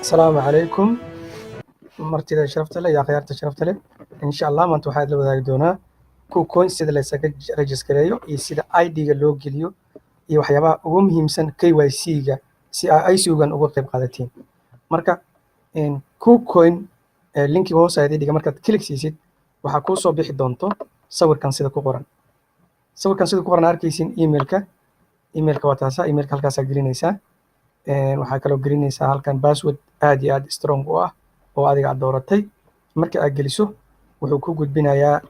Asalaamu calaykum, martida sharafta leh iyo akhyaarta sharafta leh. Insha Allah maanta waxaa la wadaagi doonaa KuCoin, sida la isaga register-gareeyo iyo sida ID-ga loo geliyo iyo waxyaabaha ugu muhiimsan KYC-ga, si aa ICO-gan uga qayb qaadatiin. Marka KuCoin link-iga hoos ayaad dhiga. Markaad click siisid, waxaa kuu soo bixi doonto sawirkan sida ku qoran. Sawirkan sida ku qoran arkaysin. Emailka waa taasa. Emailka halkaasaa gelinaysaa. Waxaa kaloo gelinaysaa halkan password aad iyo aad strong u ah oo adiga aad dooratay. Marka aad geliso, wuxuu ku gudbinayaa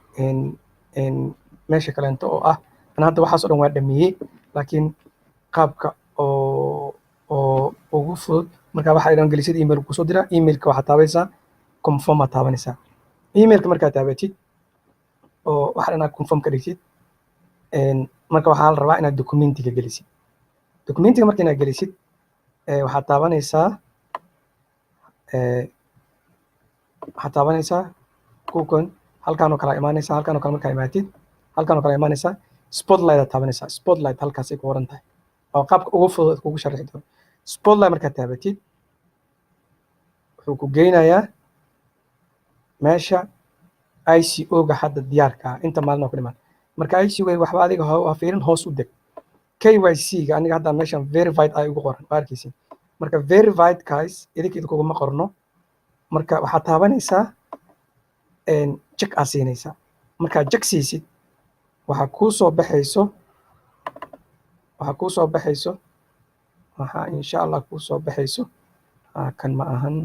meesha kaleento oo ah ana hadda waxaas oo dhan waa dhameeyey, laakiin qaabka oo ugu fudud marka waxaa dhan gelisid, email kusoo diraa. Emailka waxaad taabaysaa confirm aad taabanaysaa. Emailka markaad taabatid oo waxa dhan aad confirm ka dhigtid, marka waxaa la rabaa inaad documentiga gelisid. Documentiga marka inaad gelisid, waxaad taabanaysaa KuCoin. Halkaan oo kale imaanaysaa. Halkaan oo kale markaa imaatid, halkaan oo kale imaanaysaa, spotlight aad taabanaysaa. Spotlight halkaasay ku qoran tahay. Waa qaabka ugu fudud kugu sharixi doono. Spotlight markaad taabatid, wuxuu ku geynayaa meesha ICO-ga hadda diyaarka ah, inta maalin oo ku dhiman. Marka ICO-ga waxba adiga ha fiirin, hoos u deg. KYC-ga aniga hadda meeshan verified ay ugu qoran, waa arkaysin. Marka verified guys, idinka idinkuguma qorno. Marka waxaad taabanaysaa check aad siinaysaa. Markaad check siisid, waxaa kuu soo baxayso, waxaa insha Allah kuu soo baxayso, kan ma ahan.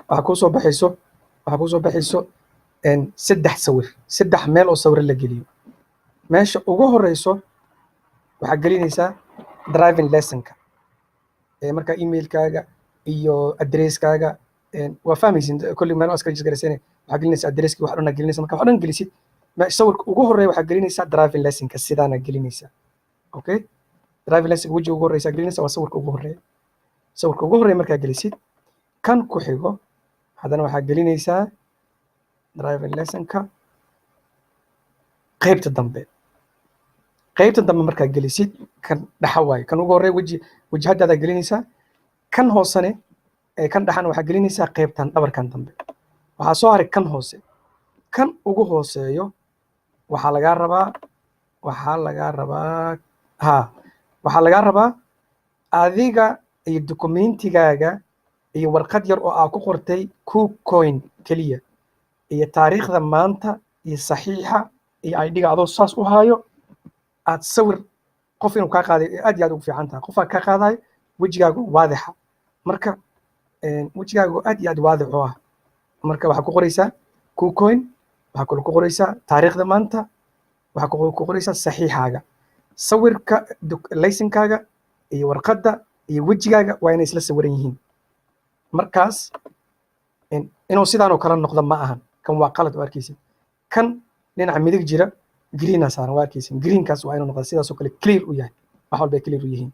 Waxaa kuu soo baxayso saddex sawir, saddex meel oo sawir la geliyo. Meesha ugu horeyso waxaa gelinaysaa driving license-ka. Marka emailkaaga iyo addresskaaga waa fahmaysin kulli meel waa iska register garaysane. Waxaa gelinaysaa addresski, wax dhan aa gelinaysa. Marka wax dhan gelisid, sawirka ugu horreeya waxaa gelinaysaa driving license-ka. Sidaana gelinaysaa. Okay, driving license wejiga ugu horreysa gelinaysa, waa sawirka ugu horreeya. Sawirka ugu horreeya markaa gelisid, kan ku xigo haddana waxaa gelinaysaa driving license-ka qaybta dambe. Qaybta dambe markaa gelisid, kan dhexa waaye. Kan ugu horreeya weji wajahadaadaa gelinaysaa. Kan hoosene ee kan dhexana waxaa gelinaysaa qaybtan dhabarkan dambe. Waxaa soo haray kan hoose. Kan ugu hooseeyo waxaa lagaa rabaa adiga iyo documentigaaga iyo warqad yar oo aa ku qortay KuCoin keliya iyo taariikhda maanta iyo saxiixa iyo ID-ga adoo saas u haayo. Aad sawir qof inuu kaa qaaday aad iyo aad ugu fiican tahay. Qofaa kaa qaadayo wejigaagu waadixa. Marka wejigaagu aad iyo aad waadix u ah, marka waxaa ku qoraysaa KuCoin, waxaa kaloo ku qoraysaa taariikhda maanta, waxaa ku qoraysaa saxiixaaga. Sawirka license-kaaga iyo warqadda iyo wejigaaga waa inay isla sawiran yihiin. Markaas inuu sidaan oo kale noqdo ma ahan. Kan waa qalad, waa arkaysin. Kan dhinaca midig jira green-a saaran, waa arkaysin. Greenkaas waa inuu noqda sidaas oo kale, clear u yahay, wax walba ay clear u yihiin.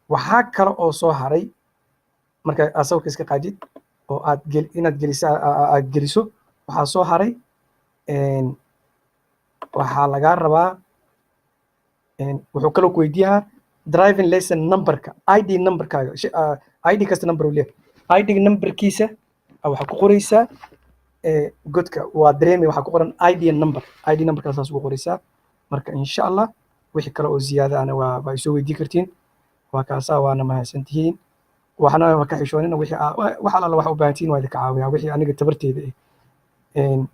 Waxaa kale oo soo haray, marka aad sawirka iska qaadid oo aad gel inaad geliso, aad geliso, waxaa soo haray waxaa lagaa rabaa, wuxuu kaloo ku weydiiyaa driving license numberka, ID numberkaaga. ID kasta number uu leeyahay. ID numberkiisa waxaa ku qoraysaa godka waa dareemi. Waxaa ku qoran ID number. ID numberkaa saas ugu qoraysaa. Marka insha Allah wixii kale oo ziyaada ana waa isoo weydii kartiin. Waa kaasaa, waana mahadsantihiin. Waxna waa ka xishoonina. Wixii wax alla waxa u baahantihiin waa idinka caawiyaa, wixii aniga tabarteeda ah.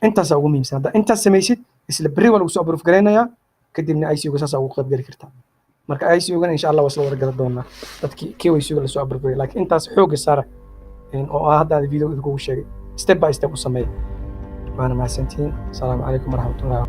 Intaasaa ugu muhiimsan. Haddaa intaas samaysid, isla berri waa lagu soo approve garaynayaa. Kadibna ICO-ga saasaa ugu qayb geli kartaa. Marka ICO-gana insha Allah waa isla wada gadan doonaa dadkii KYC-ga lasoo approve garay. Laakiin intaas xoogga saara oo ah hadda video idinkugu sheegay, step by step u sameeya. Waana mahadsantihiin. Asalaamu calaykum waraxmatullahi.